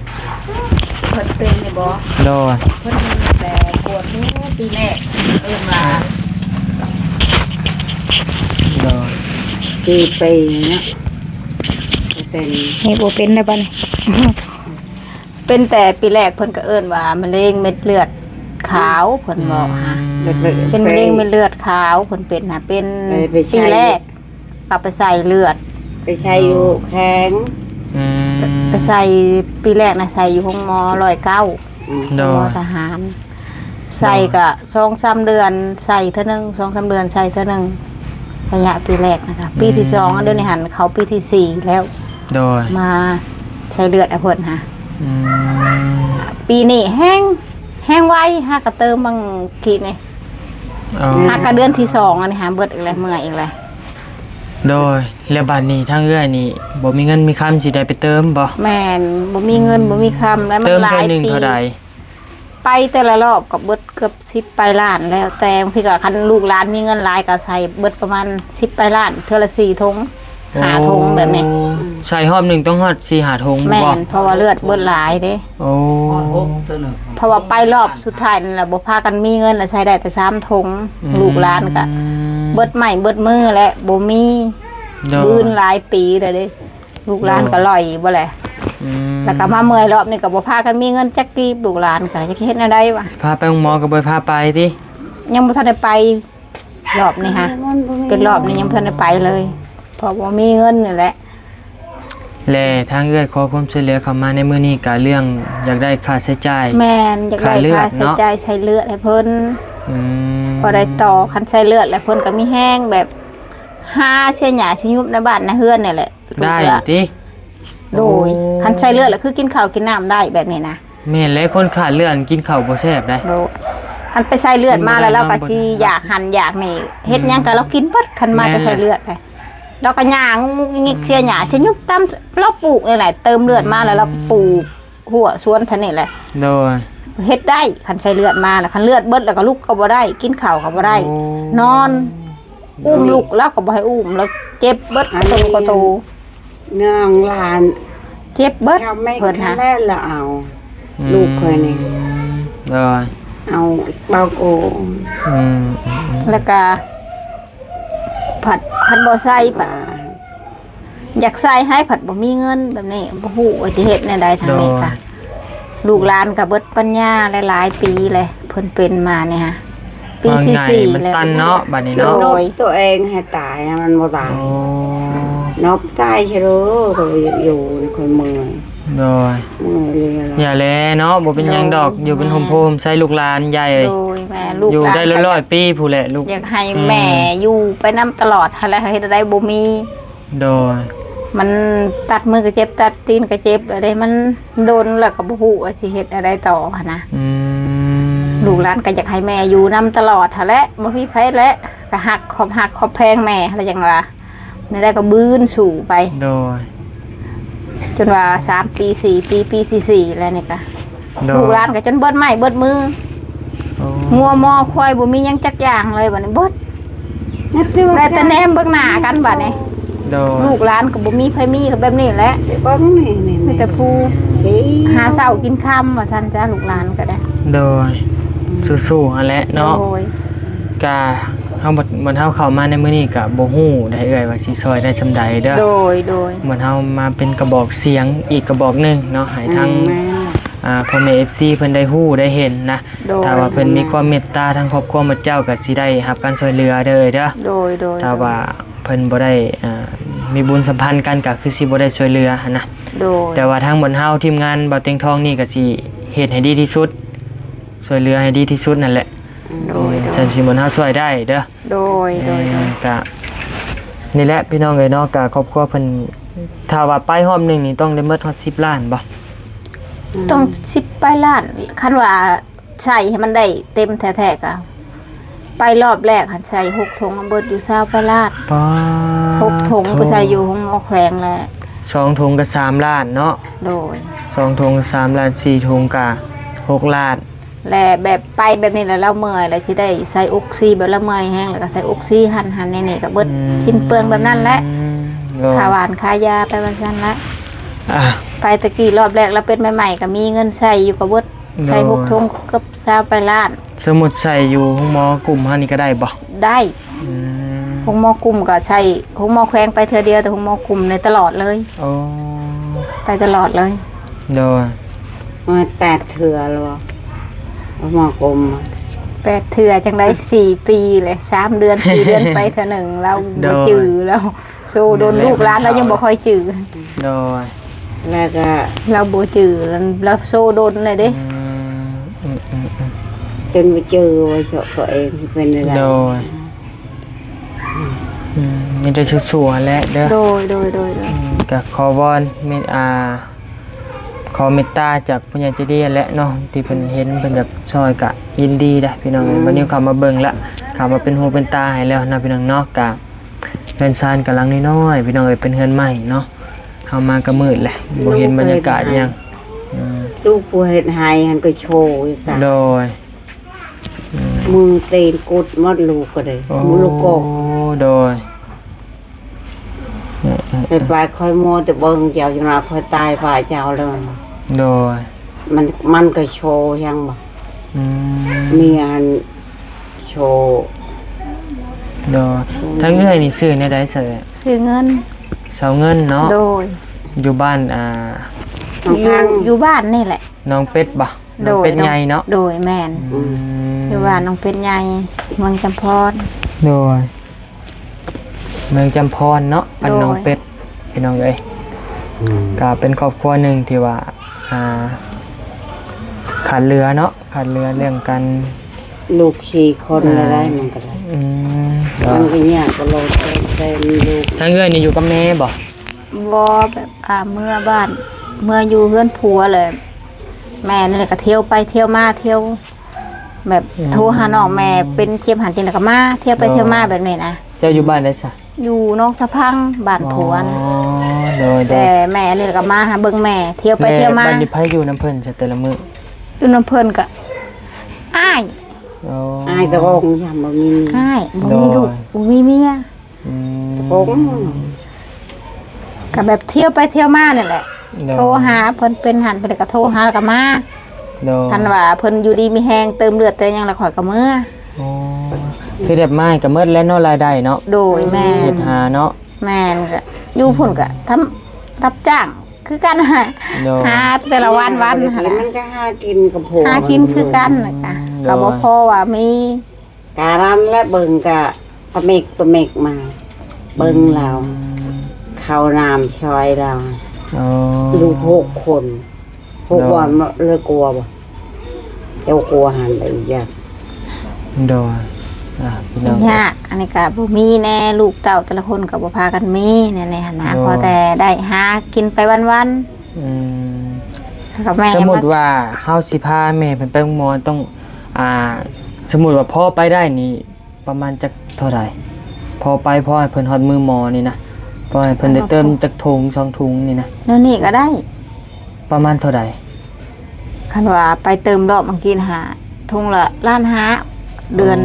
ເພິ່ນເປັນນີ້ບໍ່? ໂດຍ. ເພິ່ນແບບປວດຫົວປີແລກ ເອີ້ນວ່າ ໂດຍ ສີ່ປີເນາະ ເປັນ ນີ້ບໍ່ເປັນແລ້ວບັດນີ້. ເປັນແຕ່ປີແລກ ເພິ່ນກໍເອີ້ນວ່າມະເຮັງເມັດເລືອດຂາວ ເພິ່ນບອກຫາ. ອືມ ເປັນມະເຮັງເມັດເລືອດຂາວ ເພິ່ນເປັນຫາ ເປັນ ໄປ ໄປໃສ່ ປີແລກ ກໍໄປໃສ່ເລືອດ ໄປໃສ່ຢູ່ແຂວງ. ອືມ ໄປໃສ່ ປີແລກນະໃສ່ຢູ່ໂຮງໝໍຮ້ອຍເກົ້າ. ອືມ ໂດຍ ໂຮງໝໍທະຫານ. ໃສ່ກໍສອງສາມເດືອນໃສ່ເທື່ອໜຶ່ງ ສອງສາມເດືອນໃສ່ເທື່ອໜຶ່ງ ໄລຍະປີແລກນະຄະ. ອືມ ປີທີສອງ ດຽວນີ້ຫັ້ນເຂົ້າປີທີສີ່ແລ້ວ. ໂດຍ ມາໃສ່ເລືອດໃຫ້ເພິ່ນຫາ. ອືມ ປີນີ້ແຮງ ແຮງໄວ ຫາກະເຕີມບາງກີ້ນີ້. ອໍ ຫາກະເດືອນທີສອງອັນນີ້ຫາເບິດອີກແລ້ວ ເມື່ອຍອີກແລ້ວ. ໂດຍ ແລ້ວບາດນີ້ທາງເອື້ອຍນີ້ບໍ່ມີເງິນມີຄຳຊິໄດ້ໄປເຕີມບໍ່? ແມ່ນ ບໍ່ມີເງິນ ອືມ ບໍ່ມີຄຳ ແລ້ວມັນຫຼາຍປີ ເຕີມເທື່ອໜຶ່ງເທົ່າໃດ? ໄປແຕ່ລະລອບກໍເບິດເກືອບສິບປາຍລ້ານແລ້ວ ແຕ່ບາງທີກໍຄັນລູກຫຼານມີເງິນຫຼາຍກໍໃສ່ເບິດປະມານສິບປາຍລ້ານ ເທື່ອລະສີ່ຖົງ ໂອ້ ຫ້າຖົງແບບນີ້ ໃສ່ຮອບໜຶ່ງຕ້ອງຮອດສີ່ຫ້າຖົງ ແມ່ນ ບໍ່? ເພາະວ່າເລືອດເບິດຫຼາຍເດ້ ໂອ້ ຮອດຫົກເທື່ອໜຶ່ງ ເພາະວ່າໄປລອບສຸດທ້າຍນັ້ນລະບໍ່ພາກັນມີເງິນລະໃຊ້ໄດ້ແຕ່ສາມຖົງ ອືມ ລູກຫຼານກະເບິດໄມ້ເບິດມືແລະບໍ່ມີ ໂດຍ ບືນຫຼາຍປີແລ້ວເດ້ ລູກຫຼານກໍລອຍບໍ່ແລະ ອືມ ແລ້ວກໍມາເມື່ອຍລອບນີ້ກໍບໍ່ພາກັນມີເງິນຈັກກີບ ລູກຫຼານກໍຈັກເຮັດແນວໃດວະ ຊິພາໄປໂຮງໝໍກໍບໍ່ພາໄປຕິ ຍັງບໍ່ທັນໄດ້ໄປ ລອບນີ້ຫະ ເປັນລອບນີ້ຍັງບໍ່ທັນໄດ້ໄປເລີຍ ເພາະບໍ່ມີເງິນນີ້ແຫຼະ ແລະ ທາງເອື້ອຍຂໍຄວາມຊ່ວຍເຫຼືອເຂົ້າມາໃນມື້ນີ້ກະເລື່ອງຢາກໄດ້ຄ່າໃຊ້ຈ່າຍ ແມ່ນ ຢາກໄດ້ຄ່າໃຊ້ຈ່າຍ ໃຊ້ເລືອດໃຫ້ເພິ່ນ ອືມ ພໍໄດ້ຕໍ່ ຄັນໃຊ້ເລືອດແລ້ວເພິ່ນກໍມີແຮງແບບຫາເສຍຫຍ້າເສຍຍຸບໃນບ້ານໃນເຮືອນນີ້ແຫຼະ ໄດ້ຕິ ໂດຍ ໂອ້ ຄັນໃຊ້ເລືອດແລ້ວຄືກິນເຂົ້າກິນນ້ຳໄດ້ແບບນີ້ນະ ແມ່ນແຫຼະ ຄົນຂາດເລືອດກິນເຂົ້າບໍ່ແຊບໃດ໋ ໂດຍ ຄັນໄປໃຊ້ເລືອດມາແລ້ວລາວກໍຊິຢາກຫັ້ນຢາກນີ້ ເຮັດຫຍັງກໍລາວກິນເບິດ ຄັນມາແຕ່ໃຊ້ເລືອດໄປ ລາວກໍຍ່າງງຸກງິກເສຍຫຍ້າເສຍຍຸບຕາມລາວປູກນີ້ແຫຼະ ເຕີມເລືອດມາແລ້ວລາວກໍປູກຮົ້ວສວນທາງນີ້ແຫຼະ ໂດຍ ເຮັດໄດ້ ຄັນໃຊ້ເລືອດມາແລ້ວ ຄັນເລືອດເບິດແລ້ວກໍລຸກກໍບໍ່ໄດ້ ກິນເຂົ້າກໍບໍ່ໄດ້ ໂອ້ ນອນ ອຸ້ມລູກລາວກໍບໍ່ໃຫ້ອຸ້ມ ລາວເຈັບເບິດ ອັນນີ້ ກະໂຕ ນາງຫຼານ ເຈັບເບິດ ເພິ່ນຫາ ແລ້ວເອົາ ອືມ ລູກຂ້ອຍນີ້ ໂດຍ ເອົາເບົາໂກ ອືມ ແລ້ວກະ ພັດ ຄັນບໍ່ໃສ່ ພັດ ຢາກໃສ່ໃຫ້ ພັດບໍ່ມີເງິນແບບນີ້ ບໍ່ຮູ້ວ່າຊິເຮັດແນວໃດທາງນີ້ກະ ໂດຍ ລູກຫຼານກໍເບິດປັນຍາຫຼາຍໆປີແລ້ວ ເພິ່ນເປັນມານີ້ຫະ ປີທີສີ່ແລ້ວ ມັນຕັນເນາະ ບາດນີ້ເນາະ ໂດຍ ຕົວເອງໃຫ້ຕາຍ ມັນບໍ່ຕາຍ ໂອ້ ນອກຕາຍເຊີໂລ ກໍຢູ່ ຂ້ອຍເມື່ອຍ ໂດຍ ເມື່ອຍເລີຍ ຢ່າແລເນາະ ບໍ່ເປັນຫຍັງດອກ ໂດຍ ຢູ່ເປັນຮົ່ມໂພຮົ່ມໄຊລູກຫຼານ ຍາຍເອີຍ ໂດຍ ແມ່ ລູກຫຼານ ຢູ່ໄດ້ຮ້ອຍໆປີພຸ້ນແຫຼະ ລູກ ຢາກໃຫ້ແມ່ ອືມ ຢູ່ໄປນຳຕະຫຼອດຫັ້ນແຫຼະ ເຮັດແນວໃດບໍ່ມີ ໂດຍ ມັນຕັດມືກໍເຈັບ ຕັດຕີນກໍເຈັບແລ້ວເດ້ ມັນດົນແລ້ວກໍບໍ່ຮູ້ວ່າຊິເຮັດແນວໃດຕໍ່ຫັ້ນນະ ອືມ ລູກຫຼານກໍຢາກໃຫ້ແມ່ຢູ່ນຳຕະຫຼອດຫັ້ນແຫຼະ ບໍ່ມີໃຜແຫຼະ ກໍຮັກ ຂອບ ຮັກຂອບແພງແມ່ ແລ້ວຈັ່ງວ່າ ແນວໃດກໍບືນສູ້ໄປ ໂດຍ ຈົນວ່າສາມປີ ສີ່ປີ ປີທີສີ່ແລ້ວນີ້ກະ ໂດຍ ລູກຫຼານກໍຈົນເບິດໄມ້ເບິດມື ໂອ້ ງົວມໍຄວາຍບໍ່ມີຫຍັງຈັກຢ່າງເລີຍ ບາດນີ້ເບິດ ໄດ້ແຕ່ແນມເບິ່ງໜ້າກັນບາດນີ້ ໂດຍ ລູກຫຼານກໍບໍ່ມີໃຜມີ ກໍແບບນີ້ແຫຼະ ເບິ່ງນີ້ ນີ້ ມີແຕ່ຜູ້ ນີ້ ຫາເຊົ້າກິນຄ່ຳວ່າຊັ້ນຈ້າ ລູກຫຼານກໍໄດ້ ໂດຍ ສູ້ໆຫັ້ນແຫຼະເນາະ ໂດຍ ກະ ເຮົາ ໝົດ ໝົດເຮົາເຂົ້າມາໃນມື້ນີ້ກະບໍ່ຮູ້ໄດເອື້ອຍວ່າຊິຊ່ອຍໄດ້ສ່ຳໃດເດີ ໂດຍ ໂດຍ ໝົດເຮົາມາເປັນກະບອກສຽງອີກກະບອກໜຶ່ງເນາະ ໃຫ້ທາງ ອືມ ແມ່ນ ອ່າ ພໍ່ແມ່ເອັຟຊີເພິ່ນໄດ້ຮູ້ໄດ້ເຫັນນະ ໂດຍ ຖ້າວ່າເພິ່ນມີຄວາມເມດຕາທາງຄອບຄົວໝົດເຈົ້າກະຊິໄດ້ຮັບການຊ່ວຍເຫຼືອເດີເອື້ອຍເດີ ໂດຍ ໂດຍ ຖ້າວ່າເພິ່ນບໍ່ໄດ້ ອ່າ ມີບຸນສຳພັນກັນກະຄືຊິບໍ່ໄດ້ຊ່ວຍເຫຼືອຫັ້ນນະ ໂດຍ ແຕ່ວ່າທາງໝົດເຮົາທີມງານບ່າວຕຽງທອງນີ້ກະຊິເຮັດໃຫ້ດີທີ່ສຸດ ຊ່ວຍເຫຼືອໃຫ້ດີທີ່ສຸດນັ້ນແຫຼະ ໂດຍ ໂດຍ ສ່ຳທີ່ໝົດເຮົາຊ່ວຍໄດ້ເດີ ໂດຍ ໂດຍ ເອີ ໂດຍ ກະ ນີ້ແຫຼະພີ່ນ້ອງເອີຍເນາະ ກະຄອບຄົວເພິ່ນ ຖ້າວ່າໄປຮອບໜຶ່ງນີ້ຕ້ອງໄດ້ໝົດຮອດສິບລ້ານບໍ່? ອືມ ຕ້ອງສິບປາຍລ້ານ ຄັນວ່າໃຊ້ໃຫ້ມັນໄດ້ເຕັມແທ້ໆ ກະ ໄປຮອບແລກຫັ້ນໃຊ້ຫົກຖົງ ເບິດຢູ່ຊາວປາຍລ້ານ ປາດ ຫົກຖົງ ໂທ້ ໄປໃຊ້ຢູ່ໂຮງໝໍແຂວງແຫຼະ ສອງຖົງກະສາມລ້ານເນາະ ໂດຍ ສອງຖົງກະສາມລ້ານ ສີ່ຖົງກະຫົກລ້ານ ແລະແບບໄປແບບນີ້ແລ້ວລາວເມື່ອຍ ແລ້ວຊິໄດ້ໃສ່ອົກຊີ ແບບລາວເມື່ອຍແຮງ ແລ້ວກໍໃສ່ອົກຊີຫັ້ນ ຫັ້ນນີ້ ນີ້ກໍເບິດ ອືມ ສິ້ນເປືອງແບບນັ້ນແຫຼະ ໂດຍ ຄ່າຫວານຄ່າຢາໄປວ່າຊັ້ນລະ ອ່າ ໄປແຕ່ກີ້ລອບແລກລາວເປັນໃໝ່ໆ ກໍມີເງິນໃຊ້ຢູ່ກໍເບິດ ໂດຍ ໃຊ້ຫົກຖົງເກືອບຊາວປາຍລ້ານ ສົມມຸດໃຊ້ຢູ່ໂຮງໝໍກຸ່ມເຮົານີ້ກໍໄດ້ບໍ່? ໄດ້ ອືມ ໂຮງໝໍກຸ່ມກໍໃຊ້ ໂຮງໝໍແຂວງໄປເທື່ອດຽວ ແຕ່ໂຮງໝໍກຸ່ມນີ້ຕະຫຼອດເລີຍ ໂອ້ ໄປຕະຫຼອດເລີຍ ໂດຍ ມາແປດເທື່ອແລ້ວບໍ່? ໝໍກົມ ແປດເທື່ອຈັ່ງໃດ ສີ່ປີແຫຼະ ສາມເດືອນ ສີ່ເດືອນໄປເທື່ອໜຶ່ງ ລາວບໍ່ຈື່ ລາວໂຊດົນ ແມ່ນແຫຼະ ລູກຫຼານລາວຍັງບໍ່ຄ່ອຍຈື່ ໂດຍ ແລ້ວກໍລາວບໍ່ຈື່ ລາວໂຊດົນແຫຼະເດ້ ອືມ ອືມ ອືມ ອືມ ຈົນບໍ່ຈື່ວ່າຕົວເອງຊິເປັນແນວໃດ ໂດຍ ອືມ ມີແຕ່ສູ້ໆຫັ້ນແຫຼະເດີ ໂດຍ ໂດຍ ໂດຍ ໂດຍ ອືມ ກໍຂໍວອນ ມີ ອ່າ ຂໍເມດຕາຈາກຜູ້ໃຫຍ່ໃຈດີຫັ້ນແຫຼະເນາະ ທີ່ເພິ່ນເຫັນເພິ່ນຢາກຊ່ອຍກະຍິນດີເດ້ພີ່ນ້ອງເອີຍ ອືມ ວັນນີ້ເຂົ້າມາເບິ່ງລະ ເຂົ້າມາເປັນຫູເປັນຕາໃຫ້ແລ້ວນະພີ່ນ້ອງເນາະ ກະ ເຮືອນຊານກຳລັງນ້ອຍໆ ພີ່ນ້ອງເອີຍ ເປັນເຮືອນໃໝ່ເນາະ. ເຮົາມາກໍມືດແຫຼະ ບໍ່ເຫັນບັນຍາກາດຫຍັງ. ອືມ ລູກຜູ້ເຮັດໄຮ່ຫັ້ນກໍໂຊອີກ ໂດຍ ອືມ ມືຕີນກຸດໝົດລູກກໍໄດ້. ໂອ້ ມືລູກກອກ ໂດຍ ແຕ່ປາຍຂ້ອຍມົວແຕ່ເບິ່ງເຈົ້າ ຈັ່ງວ່າຂ້ອຍຕາຍປາເຈົ້າແລ້ວ. ໂດຍ ມັນ ມັນກໍໂຊຫຍັງບໍ່ ອືມ ມີອັນໂຊ. ໂດຍ ອືມ ທາງເອື້ອຍນີ້ຊື່ແນວໃດຊະ? ຊື່ເງິນ ສາວເງິນເນາະ. ໂດຍ ຢູ່ບ້ານ ອ່າ ຢູ່ ຢູ່ບ້ານນີ້ແຫຼະ ໜອງເປັດບໍ່? ໂດຍ ໜອງເປັດໃຫຍ່ເນາະ. ໂດຍ ແມ່ນ ອືມ ຢູ່ບ້ານໜອງເປັດໃຫຍ່ ເມືອງຈຳພອນ. ໂດຍ ເມືອງຈຳພອນເນາະ ບ້ານໜອງເປັດ ໂດຍ ພີ່ນ້ອງເອີຍ. ອືມ ກໍເປັນຄອບຄົວໜຶ່ງທີ່ວ່າ ອ່າ ຂາດເຫຼືອເນາະ ຂາດເຫຼືອເລື່ອງການ ລູກສີ່ຄົນ ອ່າ ໄດ້ ມັນກໍໄດ້ ອືມ ມັນກໍຍາກກໍລົງແຕ່ມີລູກ. ທາງເອື້ອຍນີ້ຢູ່ກັບແມ່ບໍ່? ບໍ່ ແບບ ອ່າ ເມືອບ້ານ ເມືອຢູ່ເຮືອນຜົວແຫຼະ. ແມ່ນີ້ແຫຼະກໍທ່ຽວໄປທ່ຽວມາ ທ່ຽວແບບ ອືມ ໂທຫານ້ອງແມ່ ເປັນເຈັບຫັ້ນເຈັບນີ້ກໍມາ ທ່ຽວໄປທ່ຽວມາແບບນີ້ນະ. ເຈົ້າຢູ່ບ້ານໃດຊະ? ຢູ່ໜອງສະພັງ ບ້ານຜົວນະ. ອໍ ໂດຍໆ ແຕ່ແມ່ນີ້ແຫຼະກໍມາຫາເບິ່ງແມ່ ທ່ຽວໄປທ່ຽວມາ. ແລ້ວບັດນີ້ໃຜຢູ່ນຳເພິ່ນຊະແຕ່ລະມື້? ຢູ່ນຳເພິ່ນກໍອ້າຍ. ອໍ ອ້າຍຕະອົງ ບໍ່ມີ ອ້າຍ ບໍ່ມີລູກ ໂດຍ ບໍ່ມີເມຍ. ອືມ ກໍແບບທ່ຽວໄປທ່ຽວມານີ້ແຫຼະ. ໂດຍ ໂທຫາເພິ່ນເປັນຫັ້ນ ເພິ່ນກໍໂທຫາແລ້ວກໍມາ. ໂດຍ ຄັນວ່າເພິ່ນຢູ່ດີມີແຮງ ເຕີມເລືອດເຕີມຫຍັງແລ້ວຂ້ອຍກໍເມືອ. ອໍ ຄືແບບມາກໍໝົດແລ້ວເນາະ ລາຍໄດ້ເນາະ. ໂດຍ ແມ່ນ ເຮັດຫາເນາະ. ແມ່ນ ກໍຢູ່ພຸ້ນກໍ ອືມ ທຳ ຮັບຈ້າງຄືກັນ. ໂດຍ ຫາແຕ່ລະວັນໆ ຫັ້ນແຫຼະ ມັນກໍຫາກິນກັບຜົວ ຫາກິນຄືກັນ. ອືມ ກໍ ໂດຍ ກໍບໍ່ພໍວ່າມີ ການັ້ນແຫຼະ ເບິ່ງກະປະເມັກປະເມັກມາ ເບິ່ງລາວ ອືມ ເຂົ້ານ້ຳຊ່ອຍລາວ. ອໍ ລູກຫົກຄົນ ຫົກ ໂດຍ ວັນເລີຍ ກົວບໍ່? ເຈົ້າກົວຫັ້ນໄດ້ຢາກ. ໂດຍ ອ່າ ພີ່ນ້ອງ ຍາກ ອັນນີ້ກະບໍ່ມີແນ່ ລູກເຕົ້າແຕ່ລະຄົນກະບໍ່ພາກັນມີແນ່ໆ ຫັ້ນນະ. ໂດຍ ພໍແຕ່ໄດ້ຫາກິນໄປວັນໆ. ອືມ ແລ້ວກໍແມ່ ສົມມຸດວ່າເຮົາຊິພາແມ່ເພິ່ນໄປໂຮງໝໍ ຕ້ອງ ອ່າ ສົມມຸດວ່າພໍໄປໄດ້ນີ້ ປະມານຈັກເທົ່າໃດ? ພໍໄປ ພໍໃຫ້ເພິ່ນຮອດມືໝໍນີ້ນະ ພໍໃຫ້ເພິ່ນໄດ້ເຕີມຈັກຖົງ ສອງຖົງນີ້ນະ. ແນວນີ້ກໍໄດ້ ປະມານເທົ່າໃດ? ຄັນວ່າໄປເຕີມລອບອັງກິດຫາ ຖົງລະລ້ານຫ້າ ເດືອນ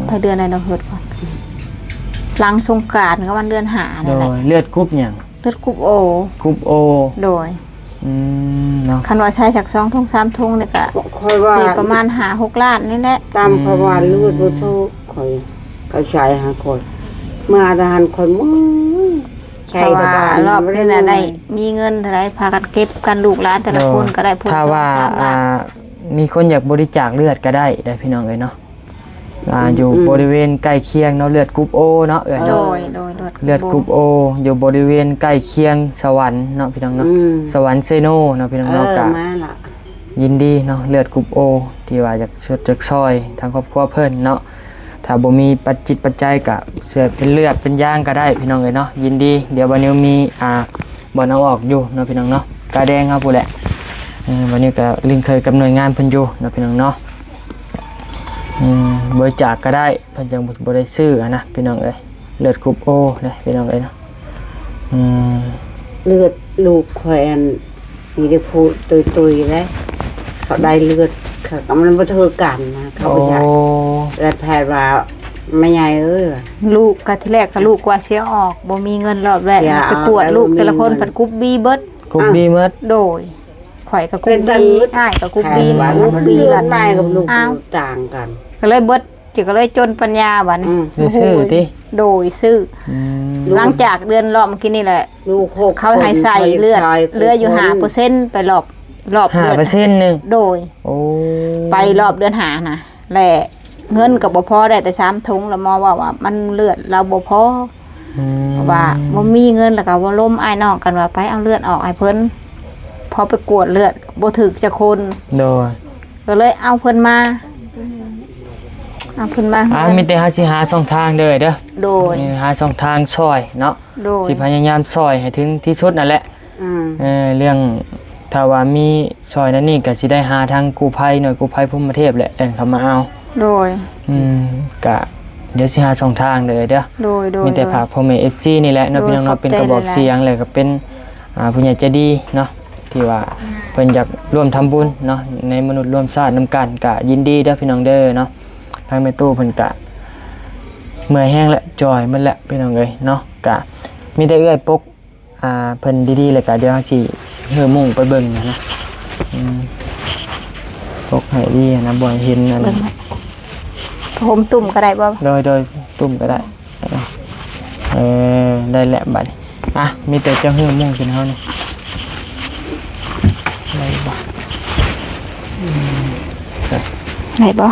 ອໍ ໄປເດືອນໃດເນາະ ເຮີດກ່ອນ ຫຼັງສົງການ ປະມານເດືອນຫ້ານີ້ແຫຼະ. ໂດຍ ເລືອດກຸ່ມຫຍັງ? ເລືອດກຸ່ມໂອ. ກຸ່ມໂອ. ໂດຍ ອືມ ເນາະ ຄັນວ່າໃຊ້ຈັກສອງຖົງສາມຖົງນີ້ກະ ຂ້ອຍວ່າ ຊິປະມານຫ້າຫົກລ້ານນີ້ແຫຼະ. ຕາມຂ້ອຍວ່າ ອືມ ເລືອດບໍ່ຖືກ ຂ້ອຍ ເຂົາໃຊ້ໃຫ້ຂ້ອຍ ມາແຕ່ຫັ້ນຂ້ອຍເມື່ອຍ ໃຊ້ ເພາະວ່າ ແຕ່ກ່ອນ ລອບນີ້ນະ ບໍ່ໄດ້ເມື່ອຍ ໄດ້ມີເງິນເທົ່າໃດ ພາກັນເກັບກັນ ລູກຫຼານແຕ່ລະຄົນ ໂດຍ ກໍໄດ້ຜູ້ ຖ້າວ່າ ສອງສາມລ້ານ ອ່າ ມີຄົນຢາກບໍລິຈາກເລືອດກໍໄດ້ເດີ ພີ່ນ້ອງເອີຍເນາະ. ອ່າ ອືມ ຢູ່ ອືມ ບໍລິເວນໃກ້ຄຽງເນາະ ເລືອດກຸ່ມໂອເນາະເອື້ອຍເນາະ. ໂດຍ ໂດຍ ເລືອດ ເລືອດກຸ່ມໂອ ຢູ່ບໍລິເວນໃກ້ຄຽງສະຫວັນເນາະ ພີ່ນ້ອງເນາະ. ອືມ ສະຫວັນເຊໂນເນາະ ພີ່ນ້ອງເນາະ. ເອີ ກະມາລະ ຍິນດີເນາະ ເລືອດກຸ່ມໂອ ທີ່ວ່າຢາກຊ່ວຍ ຢາກຊ່ອຍທາງຄອບຄົວເພິ່ນເນາະ. ຖ້າບໍ່ມີປັດຈິດປັດໄຈກະຊ່ວຍເປັນເລືອດເປັນຢາງກໍໄດ້ ພີ່ນ້ອງເອີຍເນາະ ຍິນດີ. ດຽວບ່າວນິວມີ ອ່າ ບ່ອນເອົາອອກຢູ່ເນາະ ພີ່ນ້ອງເນາະ ກາແດງເຮົາພຸ້ນແຫຼະ. ເອີ ບ່າວນິວກໍລຶ້ງເຄີຍກັບໜ່ວຍງານເພິ່ນຢູ່ເນາະ ພີ່ນ້ອງເນາະ. ອືມ ບໍລິຈາກກໍໄດ້ ເພິ່ນຈັ່ງບໍ່ໄດ້ຊື້ຫັ້ນນະ ພີ່ນ້ອງເອີຍ. ເລືອດກຸ່ມໂອເດ້ ພີ່ນ້ອງເອີຍເນາະ. ອືມ ເລືອດລູກຂ້ອຍອັນມີແຕ່ຜູ້ຕຸຍໆເດ້ ເຂົາໄດ້ເລືອດ ເຂົາກໍມັນບໍ່ຖືກກັນນະ ເຂົາບໍ່ຢາກ. ໂອ້ ແລ້ວແພດວ່າ ແມ່ໃຫຍ່ເອີຍ ລູກກໍທີແລກກໍລູກວ່າຊິເອົາອອກ ບໍ່ມີເງິນ ລອບແລກ ເສຍ ໄປກວດ ເອົາ ລູກແຕ່ລະຄົນ ບໍ່ມີເງິນ ພັດກຸ່ມບີເບິດ. ກຸ່ມບີເບິດ. ໂດຍ ຂ້ອຍກໍກຸ່ມບີ ອ້າຍກໍກຸ່ມບີ ແພດວ່າ ກຸ່ມບີ ເລືອດ ລະ ລາຍກັບລູກ ອ້າວ ຕ່າງກັນ ກໍເລີຍເບິດ ເຈົ້າກໍເລີຍຈົນປັນຍາບັດນີ້. ອືມ ໄດ້ຊື້ຕິ? ໂດຍ ຊື້. ອືມ ຫຼັງຈາກເດືອນລອບມາກິນນີ້ແຫຼະ ລູກຫົກ ເຂົາໃຫ້ໃສ່ເລືອດ ຄົນ ເຫຼືອຢູ່ຫ້າເປີເຊັນ ໄປລອບ ລອບເດືອນ ຫ້າເປີເຊັນໜຶ່ງ. ໂດຍ ໂອ້ ໄປລອບເດືອນຫ້ານະ ແລະ ເງິນກໍບໍ່ພໍ ໄດ້ແຕ່ສາມຖົງ ລະໝໍເວົ້າວ່າມັນເລືອດລາວບໍ່ພໍ. ອືມ ເພາະວ່າບໍ່ມີເງິນ ແລ້ວກໍເວົ້າລົມອ້າຍນ້ອງກັນວ່າ ໄປເອົາເລືອດອອກໃຫ້ເພິ່ນ ພໍໄປກວດເລືອດບໍ່ຖືກຈັກຄົນ. ໂດຍ ກໍເລີຍເອົາເພິ່ນມາ ເອົາເພິ່ນມາ. ອ່າ ເຮືອນ ມີແຕ່ເຮົາຊິຫາຊ່ອງທາງເດີ ເດີ. ໂດຍ ເອີ ຫາຊ່ອງທາງຊ່ອຍເນາະ. ໂດຍ ຊິພະຍາຍາມຊ່ອຍໃຫ້ເຖິງທີ່ສຸດນັ້ນແຫຼະ. ອືມ ເອີ ເລື່ອງ ຖ້າວ່າມີຊ່ອຍນັ້ນນີ້ ກໍຊິໄດ້ຫາທາງກູ້ໄພ ໜ່ວຍກູ້ໄພພູມມະເທບແຫຼະ ແລ່ນເຂົ້າມາເອົາ. ໂດຍ ອືມ ກະ ດຽວຊິຫາຊ່ອງທາງເດີເດີ. ໂດຍ ໂດຍ ມີແຕ່ ໂດຍ ຝາກພໍ່ແມ່ເອັຟຊີນີ້ແຫຼະເນາະ ໂດຍ ພີ່ນ້ອງເນາະ. ຂອບໃຈ ເປັນກະບອກ ຫຼາຍໆ ສຽງ ແລ້ວກໍເປັນ ອ່າ ຜູ້ໃຫຍ່ໃຈດີເນາະ ທີ່ວ່າເພິ່ນຢາກຮ່ວມທຳບຸນເນາະ ໃນມະນຸດຮ່ວມຊາດນຳກັນ ກະຍິນດີເດີພີ່ນ້ອງເດີເນາະ. ທາງແມ່ຕູ້ເພິ່ນກະເມື່ອຍແຮງແລ້ວ ຈ່ອຍໝົດແລ້ວພີ່ນ້ອງເອີຍເນາະ. ກະມີແຕ່ເອື້ອຍປົກ ອ່າ ເພິ່ນດີໆ ແລ້ວກະດຽວເຮົາຊິຮື້ມຸ້ງໄປເບິ່ງນະ. ອືມ ປົກໃຫ້ດີນະ ບໍ່ໃຫ້ເຫັນອັນ ເບິ່ງນະ ຜ້າຫົ່ມຕຸ້ມກໍໄດ້ບໍ່? ໂດຍ ໂດຍ ຕຸ້ມກໍໄດ້. ເອີ ໄດ້ແລ້ວບັດນີ້. ອ່ະ ມີແຕ່ເຈົ້າຮື້ມຸ້ງຂຶ້ນເຮົານີ້ ໄດ້ບໍ່? ອືມ ໄດ້ບໍ່?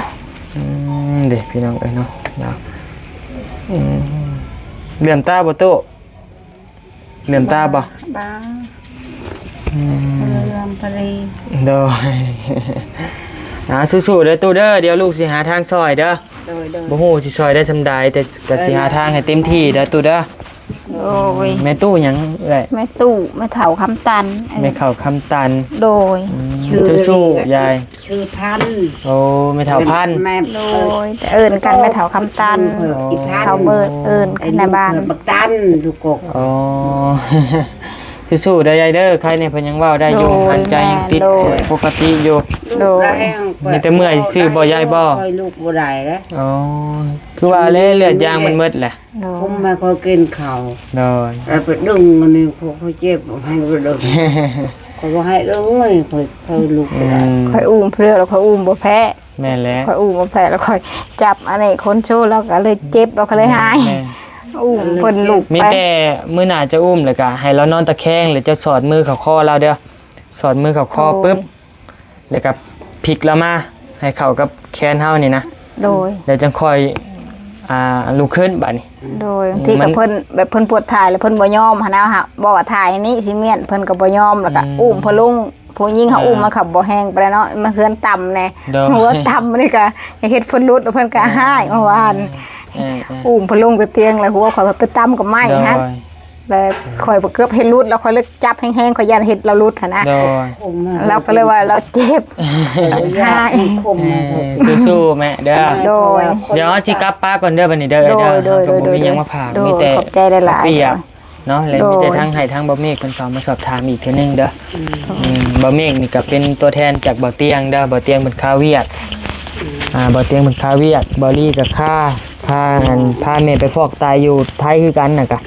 ອືມ ເດ້ພີ່ນ້ອງເອີຍເນາະ. ອືມ ເຫຼື້ອມຕາບໍ່ຕູ້? ເຫຼື້ອມຕາບໍ່? ບາງ ອືມ ເຫຼື້ອມພະເລ. ໂດຍ ອ່າ ສູ້ໆ ເດີຕູ້ເດີ. ດຽວລູກຊິຫາທາງຊ່ອຍເດີ. ໂດຍ ໂດຍ ບໍ່ຮູ້ຊິຊ່ອຍໄດ້ສ່ຳໃດ ແຕ່ກໍຊິຫາທາງໃຫ້ເຕັມທີ່ເດີຕູ້ເດີ. ໂດຍ ແມ່ຕູ້ຫຍັງເອື້ອຍ? ແມ່ຕູ້ ແມ່ເຖົ້າຄຳຕັນ. ແມ່ເຖົ້າຄຳຕັນ. ໂດຍ ອືມ ສູ້ໆ ຍາຍ. ຊື່ພັນ. ໂອ້ ແມ່ເຖົ້າພັນ. ແມ່ ໂດຍ ເອີ້ນກັນແມ່ເຖົ້າຄຳຕັນ. ອໍ ອີພັນ ເຖົ້າເບີດ ເອີ້ນກັນໃນບ້ານ ບັກຕັນ ລູກກົກ. ອໍ ສູ້ໆ ເດີຍາຍເດີ. ໃຄແນ່ເພິ່ນຍັງເວົ້າໄດ້ຢູ່ ໂດຍ ຫັນໃຈຍັງຕິດ ແມ່ນ ໂດຍ ປົກກະຕິຢູ່. ໂດຍ ມີແຕ່ເມື່ອຍຊື່ບໍ່ຍາຍບໍ່? ຂ້ອຍລຸກບໍ່ໄດ້ເດ້. ອໍ ຄືວ່າແຫຼະ ເລືອດຢາງມັນໝົດແຫຼະ. ໂດຍ ຄຸມມາ ຂ້ອຍກິນເຂົ້າ. ໂດຍ ແລ້ວໄປດຶງອັນນີ້ ຂ້ອຍເຈັບ ໃຫ້ໄປດຶງ ຂ້ອຍບໍ່ໃຫ້ດຶງເລີຍ ຂ້ອຍ ຂ້ອຍລຸກບໍ່ໄດ້. ອືມ ຂ້ອຍອຸ້ມເພື່ອ ແລ້ວຂ້ອຍອຸ້ມບໍ່ແພ້. ແມ່ນແຫຼະ ຂ້ອຍອຸ້ມບໍ່ແພ້ ແລ້ວຂ້ອຍຈັບອັນນີ້ຄົນໂຊ ແລ້ວກໍເລີຍເຈັບ ແລ້ວກໍເລີຍຫາຍ. ແມ່ນ ອຸ້ມເພິ່ນລຸກໄປ. ມີແຕ່ມື້ໜ້າຈະອຸ້ມ ແລ້ວກໍໃຫ້ລາວນອນຕະແຄງ ແລ້ວເຈົ້າສອດມືເຂົ້າຄໍລາວເດີ້. ສອດມືເຂົ້າຄໍ ໂດຍ ປຶບ ແລ້ວກໍພິກລາວມາໃຫ້ເຂົ້າກັບແຂນເຮົານີ້ນະ. ໂດຍ ແລ້ວຈັ່ງຄ່ອຍ ອ່າ ລຸກຂຶ້ນບາດນີ້. ໂດຍ ອືມ ບາງທີກໍເພິ່ນ ແບບເພິ່ນປວດຖ່າຍ ແລ້ວເພິ່ນບໍ່ຍອມຫັ້ນນະ ບອກວ່າຖ່າຍນີ້ຊິມ້ຽນ ເພິ່ນກໍບໍ່ຍອມ ແລ້ວກໍ ອືມ ອຸ້ມເພິ່ນລົງ. ຜູ້ຍິງເຮົາ ອ່າ ອຸ້ມມາ ເຂົາບໍ່ແຮງປານໃດເນາະ ມາເຮືອນຕ່ຳແດ່. ໂດຍ ຫົວຕ່ຳນີ້ກໍເຮັດເພິ່ນຫຼຸດ ແລ້ວເພິ່ນກໍ ອ່າ ຮ້າຍເມື່ອວານ. ເອີໆ ອຸ້ມເພິ່ນລົງແຕ່ຕຽງ ແລ້ວຫົວຂ້ອຍໄປຕ່ຳກັບໄມ້ຫັ້ນ. ໂດຍ ແລ້ວຂ້ອຍເກືອບເຮັດຫຼຸດ ແລ້ວຂ້ອຍເລີຍຈັບແຮງໆ ຂ້ອຍຢ້ານເຮັດລາວຫຼຸດຫັ້ນນະ. ໂດຍ ລາວກໍເລີຍວ່າລາວເຈັບ ຮ້າຍ. ເອີ ສູ້ໆ ແມ່ເດີ. ໂດຍ ດຽວເຮົາຊິກັບປະກ່ອນເດີບັດນີ້ເດີ. ໂດຍ ໂດຍ ເຮົາກໍບໍ່ມີຫຍັງມາຝາກ ໂດຍ ມີແຕ່ ຂອບໃຈຫຼາຍໆ ເປີກເນາະ ແລະ ໂດຍ ມີແຕ່ທາງໃຫ້ທາງບ່າວເມກເພິ່ນເຂົ້າມາສອບຖາມອີກເທື່ອໜຶ່ງເດີ. ອືມ ອືມ ບ່າວເມກນີ້ກໍເປັນຕົວແທນຈາກບ່າວຕຽງເດີ ບ່າວຕຽງເພິ່ນຄາວຽກ. ອ່າ ບ່າວຕຽງເພິ່ນຄາວຽກ ບ່າວລີກໍຄາ ພາ ອັນ ພາແມ່ໄປຟອກໄຕຢູ່ໄທຄືກັນນະກະ.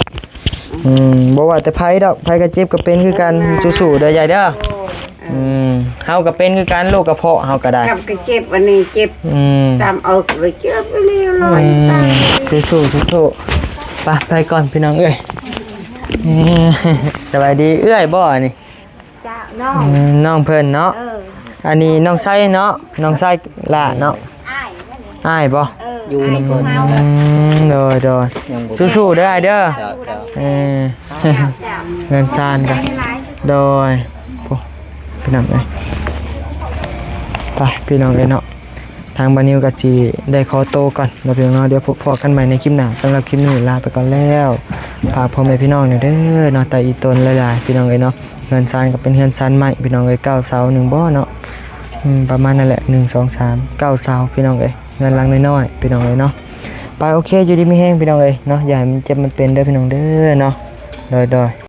ອືມ ບໍ່ວ່າແຕ່ໃຜດອກ ໃຜກໍເຈັບກໍເປັນຄືກັນ. ສູ້ໆ ເດີຍາຍເດີ. ອືມ ເຮົາກໍເປັນຄືກັນ ໂລກກະເພາະເຮົາກໍໄດ້ ກັບກໍເຈັບ ອັນນີ້ເຈັບ. ອືມ ຕາມເອົາກໍເຈັບ ອັນນີ້ລອຍ. ອືມ ຕາຍ. ສູ້ໆ ສູ້ໆ ໄປ ໄປກ່ອນພີ່ນ້ອງເອີຍ. ເອີ ສະບາຍດີ ເອື້ອຍບໍ່ອັນນີ້? ເຈົ້າ ນ້ອງ ອືມ ນ້ອງເພິ່ນເນາະ. ເອີ ອັນນີ້ນ້ອງຊາຍເນາະ ນ້ອງຊາຍຫຼ້າເນາະ. ອ້າຍ ອ້າຍບໍ່? ເອີ ຢູ່ນຳເພິ່ນ. ອືມ ໂດຍໆ ຍັງບໍ່ ສູ້ໆ ເດີອ້າຍເດີ. ເຈົ້າ ເຈົ້າ ເອີ ເຮືອນຊານກໍ ໂດຍ ໂອ້ ພີ່ນ້ອງເອີຍ ໄປພີ່ນ້ອງເອີຍເນາະ. ທາງບ່າວນິວກໍຊິໄດ້ຂໍໂຕກ່ອນເນາະພີ່ນ້ອງເນາະ. ດຽວພົບພໍ້ກັນໃໝ່ໃນຄລິບໜ້າ. ສຳລັບຄລິບນີ້ລາໄປກ່ອນແລ້ວ. ຝາກພໍ່ແມ່ພີ່ນ້ອງແດ່ເດີເນາະ ຕາອີ່ຕົນຫຼາຍໆ ພີ່ນ້ອງເອີຍເນາະ. ເຮືອນຊານກໍເປັນເຮືອນຊານໄມ້ ພີ່ນ້ອງເອີຍ ເກົ້າເສົາໜຶ່ງບໍ່ເນາະ. ອືມ ປະມານນັ້ນແຫຼະ ໜຶ່ງ ສອງ ສາມ ເກົ້າເສົາ ພີ່ນ້ອງເອີຍ. ເຮືອນຫຼັງນ້ອຍໆ ພີ່ນ້ອງເອີຍເນາະ. ໄປ ໂອເຄ ຢູ່ດີມີແຮງ ພີ່ນ້ອງເອີຍເນາະ. ຢ່າໃຫ້ມັນເຈັບມັນເປັນເດີ ພີ່ນ້ອງເດີເນາະ. ໂດຍໆ.